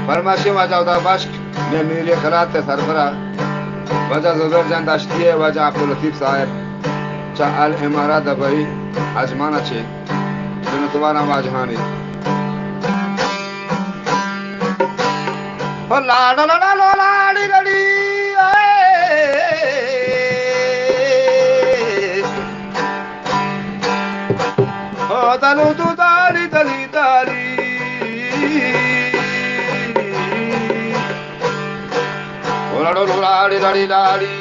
فرمائشیں واجہ ہدا بخش، مئے میرے خیرات ءِ سربراہ، واجہ زبیر جان دشتی ءُ واجہ عبداللطیف صاحب، چہ الامارات دبئی، اجمان ءَ چہ منتواراں واجہانی۔ او لاڑ لاڑ لاڑ لاڑی لڑی، اے۔ او دلو دو دالی دلی دالی۔ او لاڑو لاڑی لاڑی لاڑی۔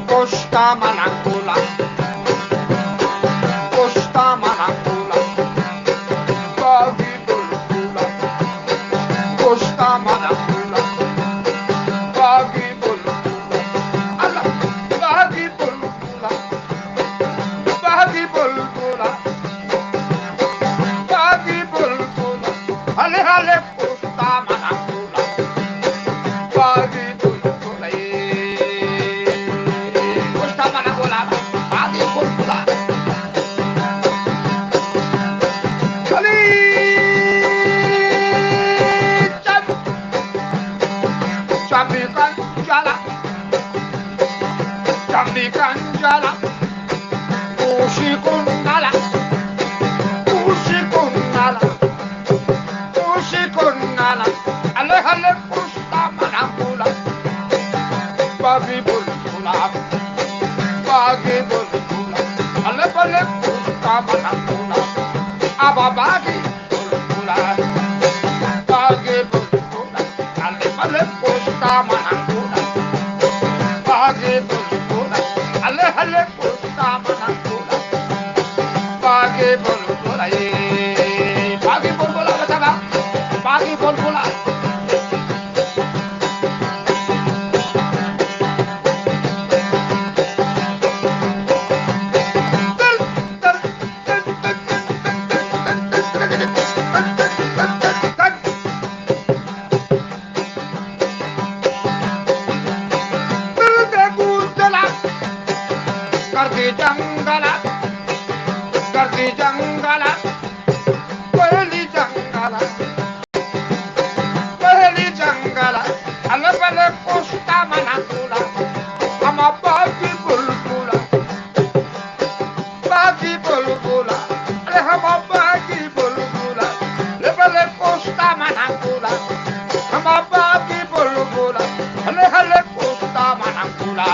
کشتا منا گولا، کشتا منا گولا، باگی بلبلا، کشتا منا گولا، باگی بلبلا، اللہ، باگی بلبلا، باگی بلبلا، باگی بلبلا، ہلے ہلے پشتا منا گولا، باگی بلبلا، پشتا منا گولا، باگی بلبلا۔ چلی چم، چمی کن چلا، چمی کن چلا، کوشی کن نالا، کوشی کن نالا۔ کوشی کن نالا، الے ہلے پشتا منا گولا، باگی بلبلا، باگی بلبلا، الے بلے پشتا منا گولا، ابا باگی بلبلا، باگی بلبلا، الے بلے پشتا منا گولا، باگی بلبلا، الے ہلے پشتا منا گولا۔ باگی بلبلا، اے، باگی بلبلا بچا، باگی بلبلا۔ دل دے گوتلا، کردی جنگلا، کردی جنگلا، پہلی جنگلا، پہلی جنگلا، الے بلے پشتا منا گولا، ہما باگی بلبلا۔ باگی بلبلا، الے ہما باگی بلبلا، الے بلے پشتا منا گولا، ہما باگی بلبلا، الے ہلے پشتا منا گولا،